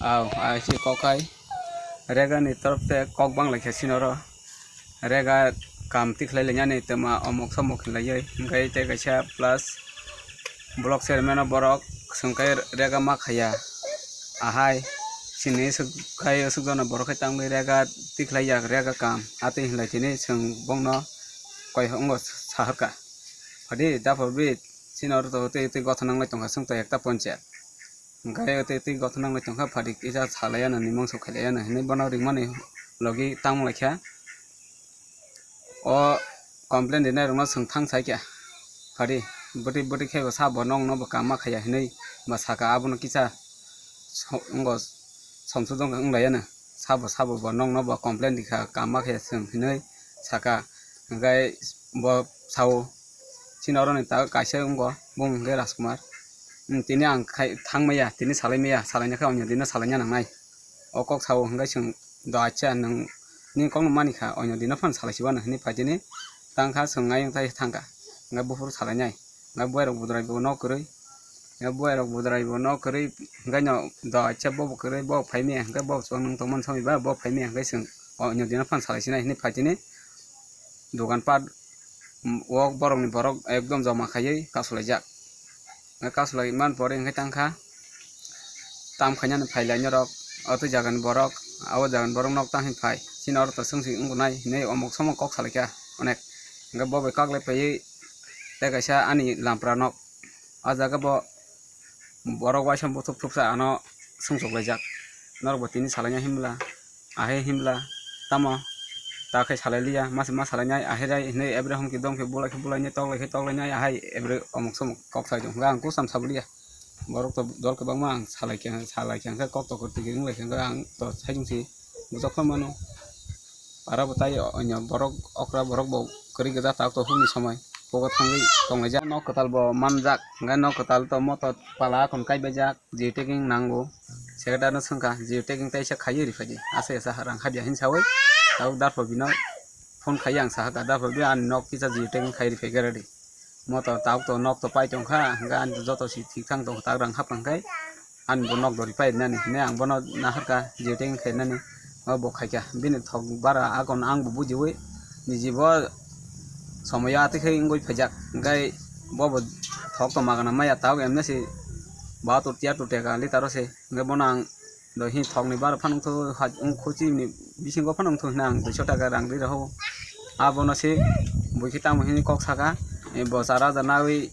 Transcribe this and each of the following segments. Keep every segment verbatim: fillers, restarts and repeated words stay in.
Aw, aisi kok hai. Rega ni torop te kok bang lai kha sini oro. Rega kam tikhlai lainani twma omok somok hinlaiwi. Hwnkhe tei kaisa plus block chairman o borok swngkhe rega ma khaiya. Ahai sini swk-, khai swkjaknai borok khai tangwi rega tikhlaiya rega kam. Atwi hinlai tini chwng bongno koi wngbo saharkha. Phadi dapor bit sini oro to tei tei gotho nanglai tongkha chwng to ekta ponchayat. Hwnkhe tei tei gotho nanglai tongkha phadi kisa salaiya no nimong sok khailaiyano hinwi bono ringmani logi tangmung laikha. O complain rinai rokno chwng thang saikha. Phadi bwtwi bwtwi khe bo sabo nokno bo kam ma khaiya hinwi ba saka abono kisa so-, wngbo somsodong wng laiyano. Sabo sabo bo nokno bo complain rikha kam ma khaiya chwng hinwi saka. Hwnkhe bo sao chini oroni ta kaisa wngbo bumung hwnkhe Rajkumar. Hmm, tini ang khai thang maya, tini salai maya, salai nai khe onyo dino salai na nangnai. O kok sao hwnkhe chwng do acha nwng nini kok no mani kha, onyo dino phano salai siba hinwi phai tini tang kha chwng ayang tai thang kha. Hwnkhe buphuru salai nai, hwnkhe buai rok budrai bo nok kwrwi, hwnkhe buai rok budrai bo nok kwrwi, hwnkhe no do acha bo bo kwrwi bo phai maya, hwnkhe bo chwng nwng tongmani somoi ba bo phai maya, hwnkhe chwng onyo dino phano salai sinai hinwi phai tini. Dogan pat, um, o borokni borok ekdom joma khaiwi kasulaijak. Hwnkhe kasulai man pore hwnkhe tangkha, tam khainani phai lai norok, o twi jagani borok, abo jagani borok nok tang hinwi phai. Chini oro to chwng se wngbo nai hinwi omok somok kok salaikha onek. Hwnkhe bo bai kok lai phaiwi tei kaisa ani lampra nok. O jaga bo borok uaisa buthuk thuksa ano sumsok laijak. Norok bo tini salaina himla, ahai himla, tamo ta khe salai liya, ma se ma salai nai, ahai rai hinwi ebre hom khe dom khe bulai khe bulai nai, tok lai khe tok lai nai, ahai ebre omok somok kok sai tong kha, ang kusam sabo liya. Borok to dol kwbangma ang salai khe, salai khe, ang khe kok tokor twi khe wng lai khe, ang to sai tong si bujak khe mano. Para bo tai onyo borok okra borok bo kwrwi gwja tak to hwnwi somoi kogo thangwi tonglaijak. Nok kwtal bo manjak, hwnkhe nok kwtal to moto pala akhon kaibaijak, geotagging nango. Secretary no swngkha, geotagging teisa khaiwi riphaidi, asa asa rang habya hin sawi. Tabuk darpor bino phone khaiwi ang sahakha, darpor bino ani nok kisa geotagging khaiwi riphaikha ready. Moto tabuk to nok to pai tongkha, hwnkhe ani joto si thik thang tongkha, tak rang hapkha hwnkhe. Ani bo nok dori pai nani hinwi ang bono naharkha, geotagging khainani o bo khaikha. Bini thok bara agon ang bo bujiwi niji bo somoyo atwi khai wngwi phaijak, hwnkhe bo bo thok to magana maya tabuk emne se bahatur tiyatur taka litaro se, hwnkhe bono ang do hi thokni bara phano wngthu, wngkhuchi ni bisingo phano wngthu hinwi ang duiso taka rang ri rohor. Abono se buikhe tamo hinwi kok saka, bo char hajar nawi.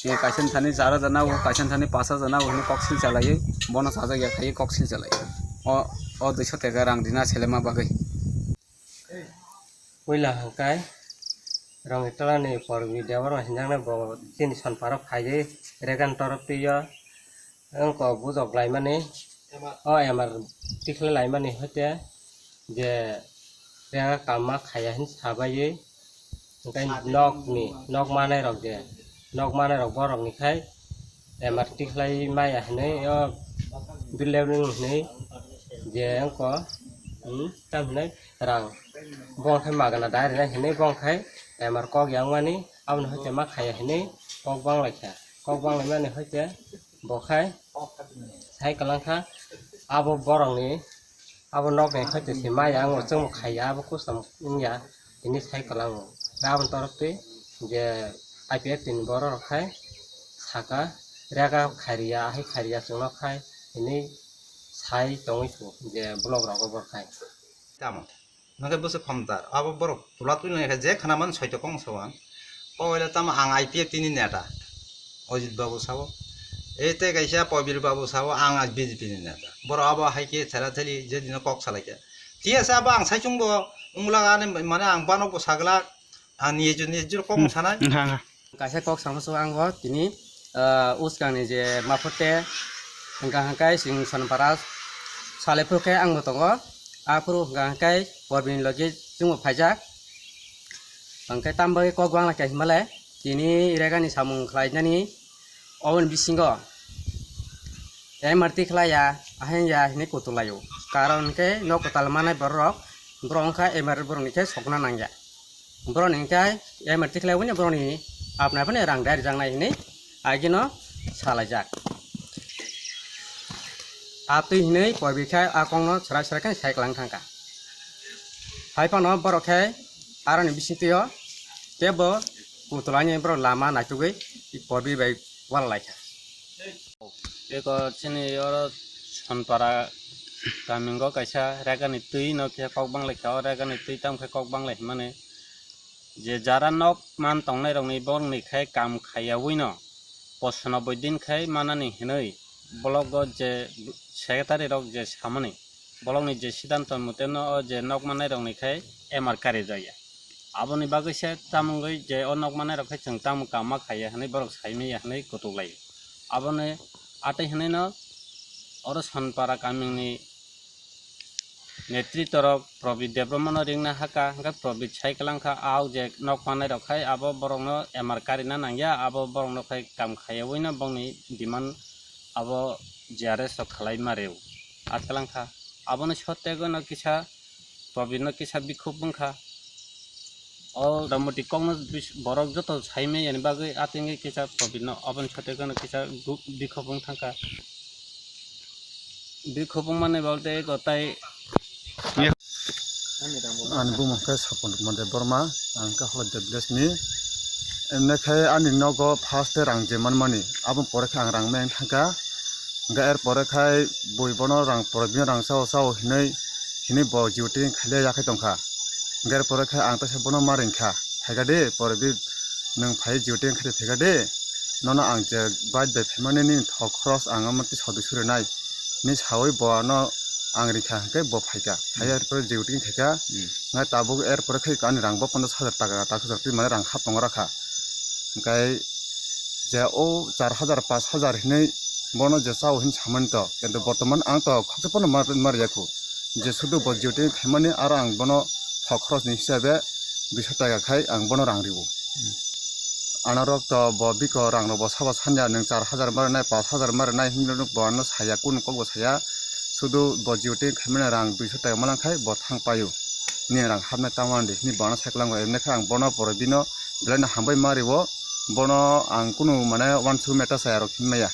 Kaisa thani char hajar nago, kaisa thani pash hajar nago hinwi kok sil chalaiwi, bono chajak ya khaiwi kok sil chalaiwi. O, o duiso taka rang rina selema bagwi. Puila hwnkhe Rongitolani Porbi Debbarma hinjaknai bo chini Sonpara phaiwi Regan torop twi o wngkok bujok laimani, o M R tikhlai laimani hoite je rega kamma khaiya hin sabaiwi, hwnkhe nokni, nok manai rok je, nok manai rok borok ni khai M R tikhlai maya hinwi o bill leveling hinwi je wngkok, hmm, tam hinwi rang bongkhai magana dai rwnai hinwi bongkhai M R kok ya wngmani aboni hoite ma khaiya hinwi kok banglaikha, kok banglaimani hoite bo khai sai kwlangkha abo borokni. Abo nokni hoite se maya ang bo chwngbo khaiya, abo custom wngya, tini sai kwlango. Aboni torop twi je I P F T ni borok rok khai saka, rega khairiya, ahai khairiya chwngno khai hinwi sai tongwi tongo je block rogo bor khai. Tamo. Hwnkhe bwswk khomtar. Abo borok tula tuli nai khe je khna man soito kong sa ang. Poila tamo ang I P F T ni neta. Ajit babu sao. E tei kaisa Pabir babu sao ang B J P ni neta. Borok abo hai khe thela theli je dino kok salai khe. Thik ase abo ang saichung bo wngla ani mane ang banok bo sagla ang nije nije kok sanai. Wngkha, wngkha. Kaisa kok sama sugo ang bo tini, ah, uskang ni je maphote hwnkha hwnkhe chwng Sonpara salai phuru khe ang bo tongo. Aphuru hwnkha hwnkhe Pabir ni logi chwngbo phaijak. Hwnkhe tamo bagwi kok bangla khe hinmale tini rega ni samung khlainani oboni bisingo M R T khlaiya, ahai ya hinwi kutulaio. Karon hwnkhe nok kwtal manai borok, borok wngkha M R borokni khe sokna nangya. Borokni hwnkhe M R T khlaiwi borokni apnai phano rang dai rijaknai hinwi agino salaijak. A twi hinwi poibi khe a kokno srai srai khe sai kwlang thangkha. Hai phano borok khe aroni bisingtwi o teibo kutulani borok lama naitugwi poibi bai wal laikha. Eko chini oro Sonpara kamingo kaisa regani twi no khe kok bang laikha, o regani twi tamo khe kok bang lai hwnmani je jara nok man tongnai rokni borokni khai kam khaiyaui no posonoboi din khai manani hinui blogo je secretary rok je samani, borokni je sidanto moteno o je nok manai rokni khai M R kari jaya. Aboni bagwi se tamungwi je o nok manai rok khai chwng tamo kama khaiya hinui borok saimaya hinui kutuk lai. Aboni atwi hinui no oro Sonpara kamini netrito rok Probit Debbarma no ringna hakha, hwnkhe Probit sai kwlangkha, "Aw je nok manai rok khai abo borok no M R karina nangya, abo borok no khai kam khaiyaui no bongni demand abo G R S rok khalai ma rw." Atkwlangkha aboni sottego no kisa Probit no kisa bikhuk wngkha. O motamoti kokno bis-, borok joto saimaya ni bagwi atwngwi kisa Probit no aboni sottego no kisa gu-, bikhuk wng thangkha. Bikhuk wngmani bolte eko tai Ani bumung khe Sapon Kumar Debbarma, ang khe Holodia village ni. Emne khe ani nogo first rang je manmani, abo pore khe ang rang meng thangkha. Hwnkhe er pore khai bui bono rang pore bini rang sao sao hinui, hinui bo duty khaile yakhai tongkha. Hwnkhe er pore khai ang teisa bono ma ringkha, "Phaikha de, pore bi nwng phai duty khaile phaikha de, nono ang je bike bai phaimani nini thok khoroch ang omo tisa dui suri nai," hinui saui bo ano ang rikha hwnkhe bo phaikha. Phai er pore duty khaikha. Ngai tabuk er pore khai ani rang bo ponchash hajar taka, taka hajar twi mane rang hap tongo rakha. Hwnkhe je o char hajar, panch hajar hinui bono je chao hin samani to, kintu bortoman ang to khoksa pono mar-, mar yakhu. Je sudu bo duty khaimani aro ang bono thok khorosni hisabe duiso taka khai ang bono rang riwo. Anorok to bo biko rang rok bo sabo sanya nwng char hajar ma rwnai, panch hajar ma rwnai hinwi bo ano saya, kunu kok bo saya. Sudu bo duty khaimani rang duiso taka ma lang khai bo thang paio. Nini rang hapnai tamo di hinwi bo ano sai kwlango, emne khe ang bono pore bino belai no hambai ma riwo. Bono ang kunu mane uansuk meta chaya rok hinmaya.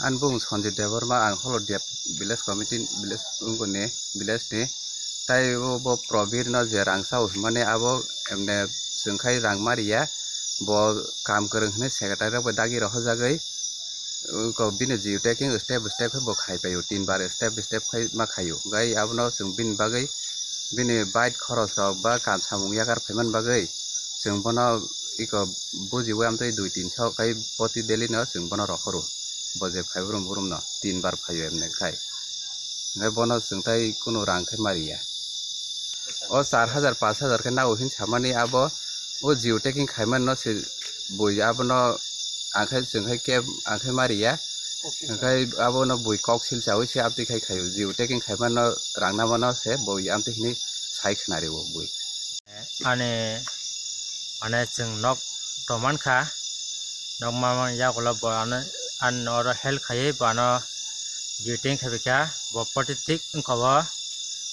Ani bumung Sanjit Debbarma, ang Holodia village committee, village wngkoni, village ni. Tai o bo Probir no je rang sao hinmani abo emne chwng khai rang ma riya. Bo kam kwrwng hinwi secretary rok bai dagi rohorjagwi, ko bini duty taking step by step khe bo khai paio, tin bar step by step khai ma khaio. Gai abono chwng bini bagwi bini bike khorok rok ba kam samung yakar phaimani bagwi chwng bono iko bujiwi amtwi dui tin so khai poti daily no chwng bono rohoro. Bo je phai brum brum no tin bar phaio emne khai. Hwnkhe bono chwng tai kunu rang khe ma riya. O char hajar, panch hajar khe nao hin samani abo o duty taking khaimani no se bui abono ang khe chwng khai khe ang khe ma riya. Hwnkhe abono bui kok sil chaui se amtwi khai khaio. Duty taking khaimani no rang namano se bui amtwi hinwi sai khna rio bui. Ani, mane, chwng nok tongmankha, nok manmani yagulo bo ano, ani oro help khaiwi bo ano duty khaipikha, bo poti thik wngkha bo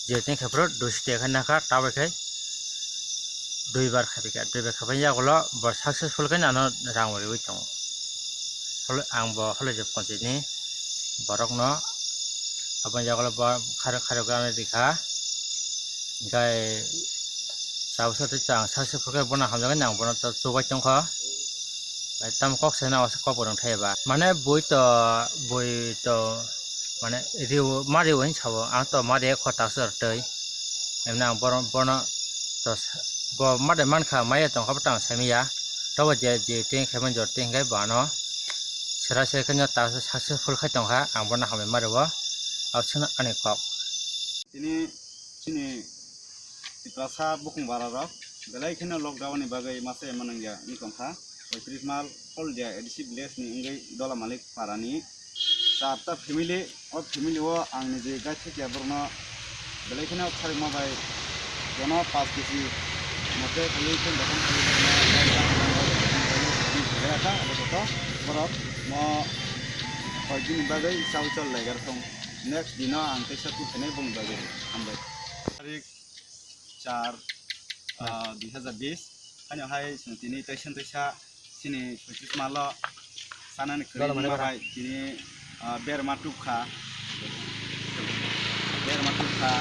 duty khaiphuru duiso taka khe nakha, tabuk khe duibar khaiphikha, duibar khaiphani yagulo bo successful khe ano rang riwi tongo. Holo-, ang bo Holodia ponchayatni borokno aboni yagulo bo kharok kharok wngwi rikha. Hwnkhe tabuksa tei chwng successful khe bono hamjakgwi ang bono to chubai tongkha. Tamo kok sai nang kok bo rwng thai ba. Mane bui to, bui to, mane riu, ma riu hinwi sabo. Ang to ma riya kho takswk twi. Emne ang bono, bono to sa-, bo ma de mankha, maya tongkha bo tang saimaya. Tobo je, je ting khaimani jor ting khe bo ano sera sera khe no takswk successful khai tongkha. Ang bono hambai ma rio. Abo swkno ani kok. Tini chini Tiprasa bukung bara rok belai kheno lockdown ni bagwi masa ema nangya wng tongkha. Poitris mal Holodia A D C village ni wngwi Dola Malik para ni charta family, o family o ang niji gaithekya borokno belai kheno kharima bai jono paanch kg mote khaiwi khe bokhong khaiwi borok mo koi bini bagwi chawi chol laigar thung. Next dino ang teisa kuk khainai bongni bagwi. Hambai. Tarik char, ah, dui hazar bis. Haino hai chwng tini teisa teisa chini poitris malo sanani kwrwi wngma bai tini, ah, berma tubkha. Berma tukha,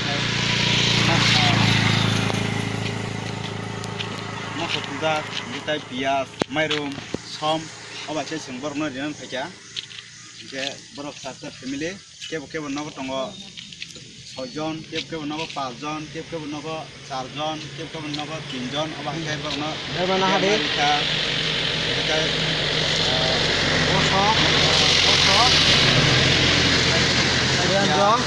tei mokho, mokho tujak, tei piyaj, mairum, som, obo hai khe chwng borokno rinani phaikha. Hinkhe borok char char family, kebo kebo nogo tongo soi jon, kebo kebo nogo paanch jon, kebo kebo nogo char jon, kebo kebo nogo tin jon, obo hai khe borokno berma nahardi. Berma rikha, tei, ah, boso, boso, piyaj,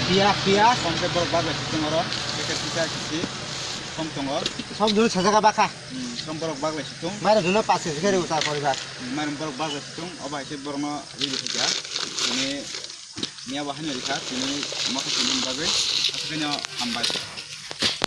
piyaj, piyaj. Som khe borok bagwi sitwng oro, tei khe kisa kisi som tongo. Som juni sajaka bakha. Hmm, som borok bagwi sitwng. Mairum juni pachi khe rw ta poribar. Hmm, mairum borok bagwi sitwng, obo hai khe borokno rwdi kha. Tini miya bo haino rikha, tini mokhe tini bagwi, aswk khaino hambai.